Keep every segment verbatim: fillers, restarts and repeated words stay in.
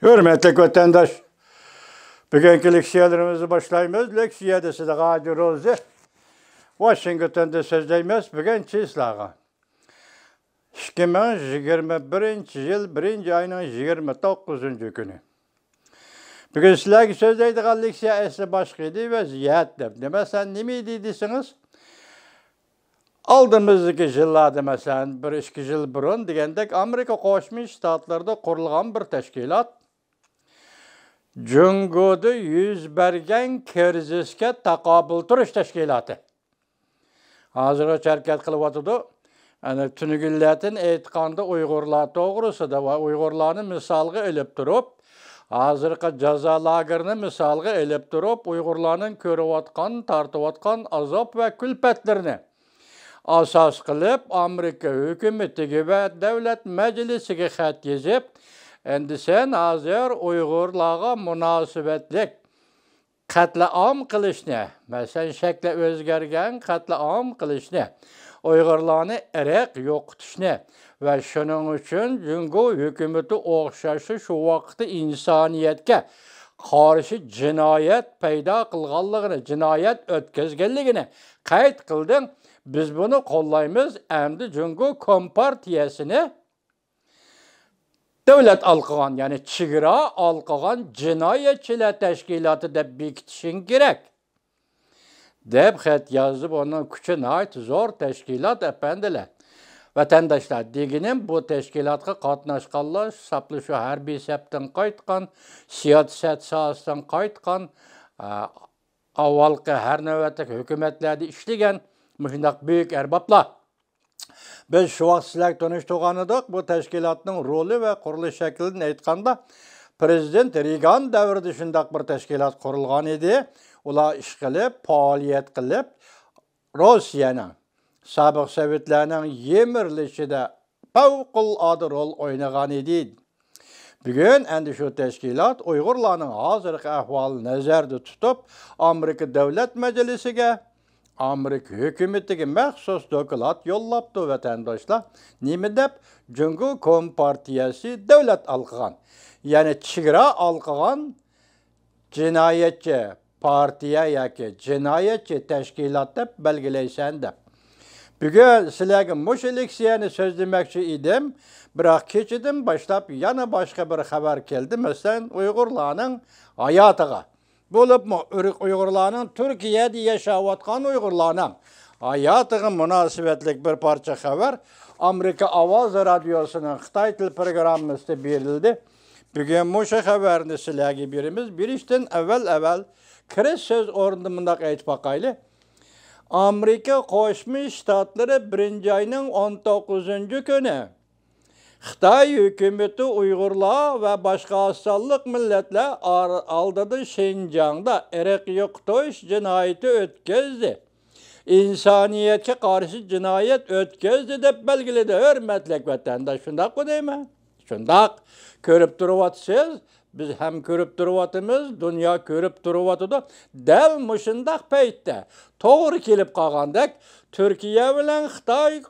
ھۆرمەتلىك ۋەتەنداش، بۈگۈنكى لېكسىيەلىرىمىزنى باشلايمىز. لېكسىيەدە سىلەرگە ھاجى روزى، ۋاشىنگتوندا سۆزلەيمىز. بۈگۈن چىسلاغا ئىككى مىڭ يىگىرمە بىرىنچى يىل بىرىنچى ئاينىڭ يىگىرمە توققۇزىنچى كۈنى. بۈگۈن سىلەرگە سۆزلەيدىغان لېكسىيە ئەسلى باشقا ئىدى، ۋەزىيەت دەپ. دېمەسەن، نېمە ئىدى دېسىڭىز، ئالدىمىزدىكى يىللاردا، مەسىلەن، بىر ئىككى يىل بۇرۇن دېگەندەك، ئامېرىكا قوشما شتاتلىرىدا قۇرۇلغان بىر تەشكىلات، جۇڭگودا يۈز بەرگەن كىرىزىسكە تاقابىل تۇرۇش تەشكىلاتى. ھازىرغىچە ھەرىكەت قىلىۋاتىدۇ. ئەنە تۈنۈگۈنلەردىن ئېيتقاندا، ئۇيغۇرلار توغرىسىدا ۋە ئۇيغۇرلارنى مىسالغا ئېلىپ تۇرۇپ، ھازىرقى جازا لاگېرىنى مىسالغا ئېلىپ تۇرۇپ، ئۇيغۇرلارنىڭ كۆرۈۋاتقان، تارتىۋاتقان ئازاب ۋە كۈلپەتلىرىنى ئاساس قىلىپ، ئامېرىكا ھۆكۈمىتىگە ۋە دۆلەت مەجلىسىگە خەت يېزىپ، ئەمدى سەن ھازىر ئۇيغۇرلارغا مۇناسىۋەتلىك قەتلىئام قىلىشنى، مەسىلەن، شەكلى ئۆزگەرگەن قەتلىئام قىلىشنى، ئۇيغۇرلارنى ئىرق يوقىتىشنى ۋە شۇنىڭ ئۈچۈن جۇڭگو ھۆكۈمىتى ئوخشاشلا شۇ ۋاقىتتا ئىنسانىيەتكە قارشى جىنايەت پەيدا قىلغانلىقىنى، جىنايەت ئۆتكۈزگەنلىكىنى قەيت قىلدىڭ. بىز بۇنى قوللايمىز. ئەمدى جۇڭگو كومپارتىيەسىنى دۆلەت ھالقىغان، يەنى چېگرا ھالقىغان جىنايەتچىلەر تەشكىلاتى دەپ بېكىتىشىڭ كېرەك، دەپ خەت يازدى. بۇنىڭ كۈچى ناھايىتى زور، تەشكىلات ئەپەندىلەر. ۋەتەنداشلار، دېگىنىم، بۇ تەشكىلاتقا قاتناشقانلار، ساپلا شۇ ھەربىي سەپتىن قايتقان، سىياسەت ساھەسىدىن قايتقان، ئا، ئاۋۋالقى ھەر نۆۋەتلىك ھۆكۈمەتلەردە ئىشلىگەن مۇشۇنداق بۈيۈك ئەربابلار. بىز شۇ ۋاقىت سىلەرگە تونۇشتۇرغانىدۇق، بۇ تەشكىلاتنىڭ رولى ۋە قۇرۇلۇش شەكلىدىن ئېيتقاندا، پىرېزىدېنت رېگان دەۋرىدە شۇنداق بىر تەشكىلات قۇرۇلغان ئىدى. ئۇلار ئىش قىلىپ، پائالىيەت قىلىپ، روسىيەنىڭ، سابىق سوۋېتلارنىڭ يىمىرىلىشىدا پەۋقۇلئاددە رول ئوينىغان ئىدى. بۈگۈن ئەندى شۇ تەشكىلات ئۇيغۇرلارنىڭ ھازىرقى ئەھۋالىنى نەزەردە تۇتۇپ، ئامېرىكا دۆلەت مەجلىسىگە، ئامېرىكا ھۆكۈمىتىگە مەخسۇس دوكلات يوللاپتۇ، ۋەتەنداشلار. نېمە دەپ؟ جۇڭگو كومپارتىيەسى دۆلەت ھالقىغان، يەنى چېگرا ھالقىغان جىنايەتچى پارتىيە ياكى جىنايەتچى تەشكىلات دەپ بەلگىلەيسەن دەپ. بۈگۈن سىلەرگە مۇشۇ لېكسىيەنى سۆزلىمەكچى ئىدىم، بىراق كېچىدىن باشلاپ يەنە باشقا بىر خەۋەر كەلدى، مەسىلەن، ئۇيغۇرلارنىڭ ھاياتىغا، بولۇپمۇ ئۇيغۇرلارنىڭ تۈركىيەدە ياشاۋاتقان ئۇيغۇرلارنىڭ ھاياتىغا مۇناسىۋەتلىك بىر پارچە خەۋەر ئامېرىكا ئاۋازى رادىيوسىنىڭ خىتاي تىل پروگراممىسىدا بېرىلدى. بۈگۈن مۇشۇ خەۋەرنى سىلەرگە بېرىمىز. بېرىشتىن ئەۋۋەل-ئەۋۋەل كىرىش سۆز ئورنىدا مۇنداق ئېيتىپ باقايلى. ئامېرىكا قوشما شتاتلىرى بىرىنچى ئاينىڭ ئون توققۇزىنچى كۈنى خىتاي ھۆكۈمىتى ئۇيغۇرلار ۋە باشقا ئاز سانلىق مىللەتلەر ئار-، ئالدىدا شىنجاڭدا ئىرق يوقىتىش جىنايىتى ئۆتكۈزدى، ئىنسانىيەتكە قارشى جىنايەت ئۆتكۈزدى دەپ بەلگىلىدى. ھۆرمەتلىك ۋەتەنداش، شۇنداققۇ دەيمەن؟ شۇنداق. كۆرۈپ تۇرۇۋاتىسىز، بىز ھەم كۆرۈپ تۇرۇۋاتىمىز، دۇنيا كۆرۈپ تۇرۇۋاتىدۇ. دەل مۇشۇنداق پەيتتە توغرا كېلىپ قالغاندەك، تۈركىيە بىلەن خىتاي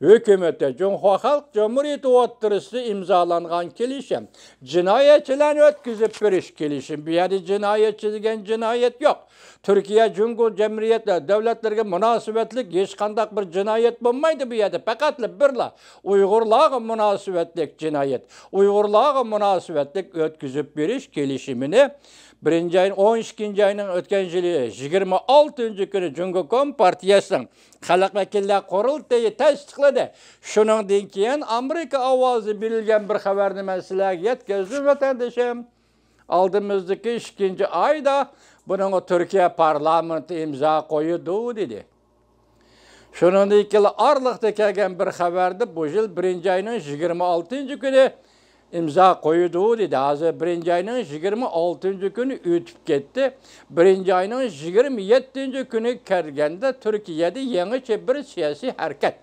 ھۆكۈمىتى، جۇڭخۇا خەلق جۇمھۇرىيىتى ئوتتۇرىسىدا ئىمزالانغان كېلىشىم، جىنايەتچىلەرنى ئۆتكۈزۈپ بېرىش كېلىشىمى. بۇ يەردە جىنايەتچى دېگەن جىنايەت يوق. تۈركىيە، جۇڭگو جەمئىيەتلەر، دۆلەتلەرگە مۇناسىۋەتلىك ھېچقانداق بىر جىنايەت بولمايدۇ بۇ يەردە. پەقەتلا بىرلا ئۇيغۇرلارغا مۇناسىۋەتلىك جىنايەت، ئۇيغۇرلارغا مۇناسىۋەتلىك ئۆتكۈزۈپ بېرىش كېلىشىمىنى بىرىنچى ئاينىڭ، ئون ئىككىنچى ئاينىڭ ئۆتكەن يىلى يىگىرمە ئالتىنچى كۈنى جۇڭگو كومپارتىيەسىنىڭ خەلق ۋەكىللەر قۇرۇلتىيى تەستىقلىدى. شۇنىڭدىن كېيىن ئامېرىكا ئاۋازى بېرىلگەن بىر خەۋەرنى مەن سىلەرگە يەتكۈزدۈم، ۋەتەندىشىم. ئالدىمىزدىكى ئىككىنچى ئايدا بۇنىڭغا تۈركىيە پارلامېنتى ئىمزا قويىدۇ، دېدى. شۇنىڭدىن كېيىن ئارىلىقتا كەلگەن بىر خەۋەردە بۇ يىل بىرىنچى ئاينىڭ يىگىرمە ئالتىنچى كۈنى ئىمزا قويىدۇ، دېدى. ھازىر بىرىنچى ئاينىڭ يىگىرمە ئالتىنچى كۈنى ئۆتۈپ كەتتى. بىرىنچى ئاينىڭ يىگىرمە يەتتىنچى كۈنى كەلگەندە تۈركىيەدە يېڭىچە بىر سىياسىي ھەرىكەت.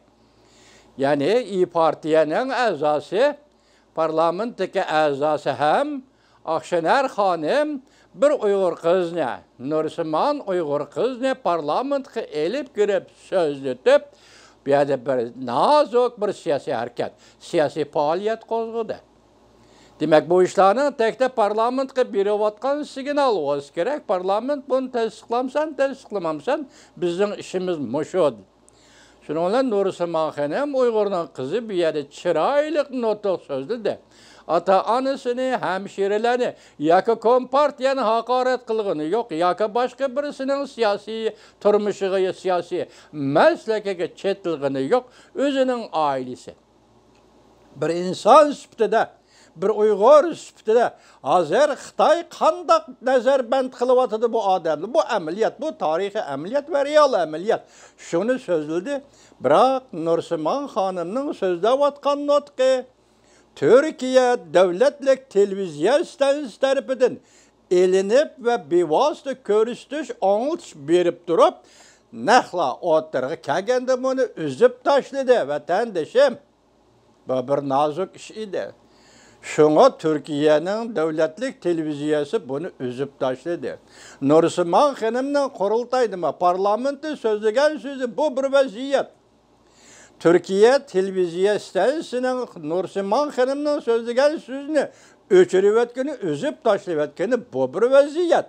يەنى ئىيى پارتىيەنىڭ ئەزاسى، پارلامېنتتىكى ئەزاسى ھەم ئاقشېنەر خانىم بىر ئۇيغۇر قىزنى، نۇرسىمان ئۇيغۇر قىزنى پارلامېنتقا ئېلىپ كىرىپ سۆزلىتىپ، بۇ يەردە بىر نازۇك بىر سىياسىي ھەرىكەت، سىياسىي پائالىيەت قوزغىدى. دېمەك، بۇ ئىشلارنىڭ تەكتە پارلامېنتقا بېرىۋاتقان سىگنال بولسا كېرەك، پارلامېنت بۇنى تەستىقلامسەن، تەستىقلىمامسەن، بىزنىڭ ئىشىمىز مۇشۇ. شۇنىڭ بىلەن نۇرسىمان خېنىم ئۇيغۇرنىڭ قىزى بۇ يەردە چىرايلىق نۇتۇق سۆزلىدى. ئاتا-ئانىسىنى، ھەمشىرىلەرنى ياكى كومپارتىيەنى ھاقارەت قىلغىنى يوق، ياكى باشقا بىرسىنىڭ سىياسىي تۇرمۇشىغا، سىياسىي مەسلىكىگە چېتىلغىنى يوق، ئۆزىنىڭ ئائىلىسى. بىر ئىنسان سۈپىتىدە، بىر ئۇيغۇر سۈپىتىدە ھازىر خىتاي قانداق نەزەربەند قىلىۋاتىدۇ بۇ ئادەمنى؟ بۇ ئەمەلىيەت، بۇ تارىخىي ئەمەلىيەت ۋە رېئال ئەمەلىيەت. شۇنى سۆزلىدى. بىراق نۇرسىمان خانىمنىڭ سۆزلەۋاتقان نۇتقى تۈركىيە دۆلەتلىك تېلېۋىزىيە ئىستانسىسى تەرىپىدىن ئېلىنىپ ۋە بىۋاسىتە كۆرسىتىش، ئاڭلىتىش بېرىپ تۇرۇپ، نەقلا ئوتتۇرىغا كەلگەندە بۇنى ئۈزۈپ تاشلىدى، ۋەتەندىشىم. بۇ بىر نازۇك ئىش ئىدى. شۇڭا تۈركىيەنىڭ دۆلەتلىك تېلېۋىزىيەسى بۇنى ئۈزۈپ تاشلىدى. نۇرسىمان خېنىمنىڭ قۇرۇلتايدىمۇ، پارلامېنتتا سۆزلىگەن سۆزى بۇ بىر ۋەزىيەت. تۈركىيە تېلېۋىزىيە ئىستانسىسىنىڭ نۇرسىمان خېنىمنىڭ سۆزلىگەن سۆزىنى ئۆچۈرۈۋەتكىنى، ئۈزۈپ تاشلىۋەتكىنى بۇ بىر ۋەزىيەت.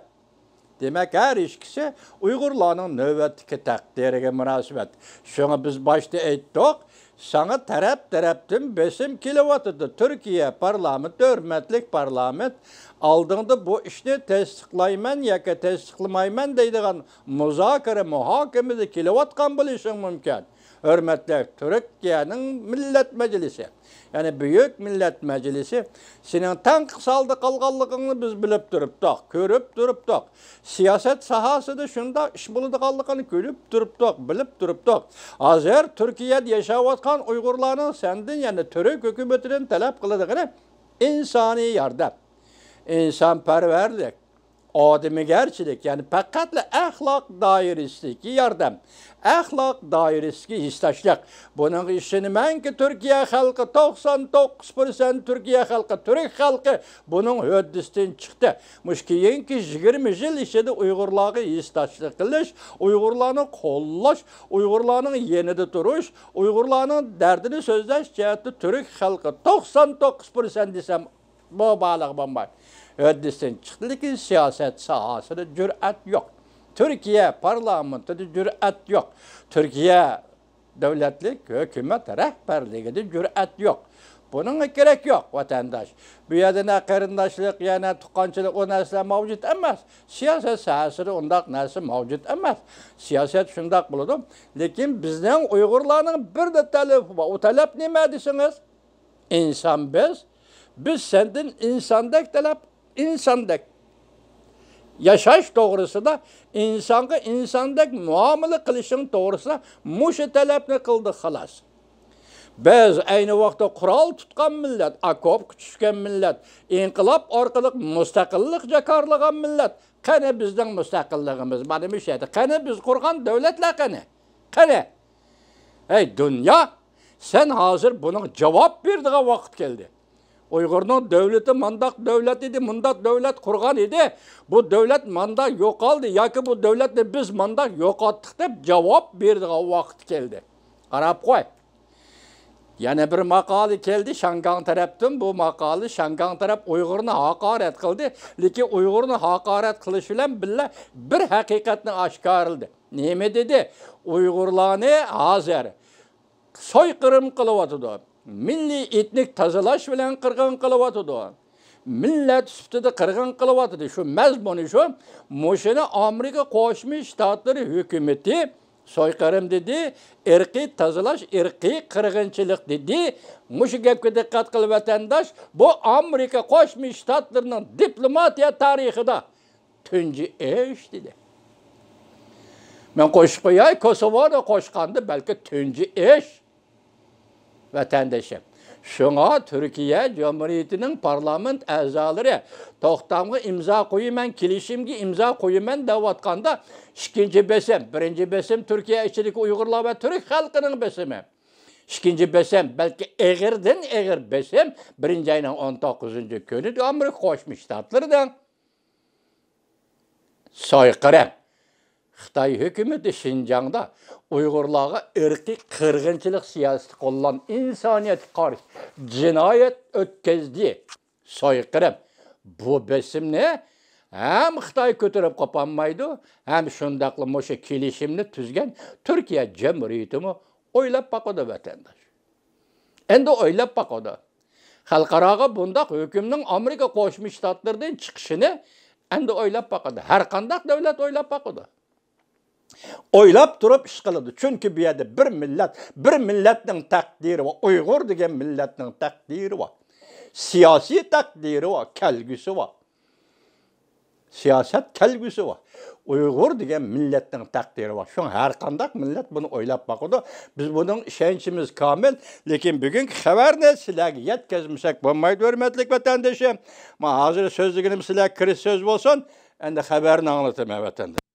دېمەك، ھەر ئىككىسى ئۇيغۇرلارنىڭ نۆۋەتتىكى تەقدىرىگە مۇناسىۋەت. شۇڭا بىز باشتا ئېيتتۇق، ساڭا تەرەپ-تەرەپتىن بېسىم كېلىۋاتىدۇ. تۈركىيە پارلامېنتى، ھۆرمەتلىك پارلامېنت، ئالدىڭدا بۇ ئىشنى تەستىقلايمەن ياكى تەستىقلىمايمەن دەيدىغان مۇزاكىرە، مۇھاكىمىدە كېلىۋاتقان بولۇشىڭ مۇمكىن. ھۆرمەتلىك تۈركىيەنىڭ مىللەت مەجلىسى، يەنى بۈيۈك مىللەت مەجلىسى، سېنىڭ تەنقىد ھالدا قالغانلىقىڭنى بىز بىلىپ تۇرۇپتۇق، كۆرۈپ تۇرۇپتۇق. سىياسەت ساھەسىدە شۇنداق ئىش بولىدىغانلىقىنى كۆرۈپ تۇرۇپتۇق، بىلىپ تۇرۇپتۇق. ھازىر تۈركىيەدە ياشاۋاتقان ئۇيغۇرلارنىڭ سەندىن، يەنى تۈرك ھۆكۈمىتىدىن تەلەپ قىلىدىغىنى ئىنسانىي ياردەم، ئىنسانپەرۋەرلىك، ئادىمىگەرچىلىك، يەنى پەقەتلا ئەخلاق دائىرىسىدىكى ياردەم، ئەخلاق دائىرىسىدىكى ھېسداشلىق. بۇنىڭغا ئىشىنىمەنكى، تۈركىيە خەلقى، توقسان توققۇز پىرسەنت تۈركىيە خەلقى، تۈرك خەلقى بۇنىڭ ھۆددىسىدىن چىقتى. مۇشۇ كېيىنكى يىگىرمە يىل ئىچىدە ئۇيغۇرلارغا ھېسداشلىق قىلىش، ئۇيغۇرلارنى قوللاش، ئۇيغۇرلارنىڭ يېنىدا تۇرۇش، ئۇيغۇرلارنىڭ دەردىنى سۆزلەش جەھەتتە تۈرك خەلقى توقسان توققۇز پىرسەنت دېسەم، بۇ بارلىقى بولماي. ھۆددىسىدىن چىقتى، لېكىن سىياسەت ساھەسىدە جۈرئەت يوق. تۈركىيە پارلامېنتىدا جۈرئەت يوق. تۈركىيە دۆلەتلىك ھۆكۈمەت رەھبەرلىكىدە جۈرئەت يوق. بۇنىڭغا كېرەك يوق، ۋەتەنداش. بۇ يەردە نە قېرىنداشلىق، يەنە تۇغقانچىلىق، ئۇ نەرسىلەر مەۋجۇت ئەمەس. سىياسەت ساھەسىدە ئۇنداق نەرسە مەۋجۇت ئەمەس. سىياسەت شۇنداق بولىدۇ. لېكىن بىزنىڭ ئۇيغۇرلارنىڭ بىرلا تەلىپى بار. ئۇ تەلەپ نېمە دېسىڭىز؟ ئىنسان بىز، بىز سەندىن ئىنساندەك تەلەپ، ئىنساندەك ياشاش توغرىسىدا، ئىنسانغا ئىنساندەك مۇئامىلە قىلىشىڭ توغرىسىدا مۇشۇ تەلەپنى قىلدۇق، خالاس. بىز ئەينى ۋاقىتتا قورال تۇتقان مىللەت، ئاكوپقا چۈشكەن مىللەت، ئىنقىلاب ئارقىلىق مۇستەقىللىق جاكارلىغان مىللەت. قېنى بىزنىڭ مۇستەقىللىقىمىز؟ مانا مۇشۇ يەردە. قېنى بىز قۇرغان دۆلەتلەر قېنى؟ قېنى؟ ھەي دۇنيا، سەن ھازىر بۇنىڭغا جاۋاب بېرىدىغان ۋاقىت كەلدى. ئۇيغۇرنىڭ دۆلىتى مانداق دۆلەت ئىدى، مۇنداق دۆلەت قۇرغان ئىدى، بۇ دۆلەت مانداق يوقالدى ياكى بۇ دۆلەتنى بىز مانداق يوقاتتۇق دەپ جاۋاب بېرىدىغان ۋاقىت كەلدى. قاراپ قوي. يەنە بىر ماقالە كەلدى شاڭگاڭ تەرەپتىن. بۇ ماقالە شاڭگاڭ تەرەپ ئۇيغۇرنى ھاقارەت قىلدى. لېكىن ئۇيغۇرنى ھاقارەت قىلىش بىلەن بىللە بىر ھەقىقەتنى ئاشكارىلىدى. نېمە دېدى؟ ئۇيغۇرلارنى ھازىر سويقىرىم قىلىۋاتىدۇ. مىللىي ئېتنىك تازىلاش بىلەن قىرغىن قىلىۋاتىدۇ. مىللەت سۈپىتىدە قىرغىن قىلىۋاتىدۇ. شۇ مەزمۇنى شۇ. مۇشۇنى ئامېرىكا قوشما شتاتلىرى ھۆكۈمىتى سويقىرىم دېدى، ئىرقىي تازىلاش، ئىرقىي قىرغىنچىلىق دېدى. مۇشۇ گەپكە دىققەت قىل، ۋەتەنداش. بۇ ئامېرىكا قوشما شتاتلىرىنىڭ دىپلوماتىيە تارىخىدا تۇنجى ئىش دېدى. مەن قوشۇپ قوياي، كوسوۋونى قوشقاندا بەلكى تۇنجى ئىش. ۋەتەندىشىم. شۇڭا تۈركىيە جۇمھۇرىيىتىنىڭ پارلامېنت ئەزالىرى توختامغا ئىمزا قويىمەن، كېلىشىمگە ئىمزا قويىمەن دەۋاتقاندا، ئىككىنچى بېسىم، بىرىنچى بېسىم تۈركىيە ئىچىدىكى ئۇيغۇرلار ۋە تۈرك خەلقىنىڭ بېسىمى. ئىككىنچى بېسىم، بەلكى ئېغىردىن ئېغىر بېسىم، بىرىنچى ئاينىڭ ئون توققۇزىنچى كۈنى ئامېرىكا قوشما شتاتلىرىدا سويقىرىم. خىتاي ھۆكۈمىتى شىنجاڭدا ئۇيغۇرلارغا ئىرقىي قىرغىنچىلىق سىياسىتى قوللان، ئىنسانىيەتكە قارشى جىنايەت ئۆتكۈزدى. سويقىرىم. بۇ بېسىمنى ھەم خىتاي كۆتۈرۈپ قوپالمايدۇ، ھەم شۇنداقلا مۇشۇ كېلىشىمنى تۈزگەن تۈركىيە جۇمھۇرىيىتىمۇ ئويلاپ باقىدۇ، ۋەتەنداش. ئەمدى ئويلاپ باقىدۇ. خەلقئاراغا بۇنداق ھۆكۈمنىڭ ئامېرىكا قوشما شتاتلىرىدىن چىقىشىنى ئەمدى ئويلاپ باقىدۇ. ھەر قانداق دۆلەت ئويلاپ باقىدۇ. ئويلاپ تۇرۇپ ئىش قىلىدۇ. چۈنكى بۇ يەردە بىر مىللەت، بىر مىللەتنىڭ تەقدىرى بار. ئۇيغۇر دېگەن مىللەتنىڭ تەقدىرى بار. سىياسىي تەقدىرى بار، كەلگۈسى بار. سىياسەت كەلگۈسى بار. ئۇيغۇر دېگەن مىللەتنىڭ تەقدىرى بار. شۇڭا ھەر قانداق مىللەت بۇنى ئويلاپ باقىدۇ. بىز بۇنىڭ ئىشەنچىمىز كامىل. لېكىن بۈگۈنكى خەۋەرنى سىلەرگە يەتكۈزمىسەك بولمايدۇ، ھۆرمەتلىك ۋەتەندىشىم. مانا ھازىر سۆزلىگىنىم سىلەرگە كىرىش سۆز بولسۇن. ئەمدى خەۋەرنى ئاڭلىتىمەن، ۋەتەنداش.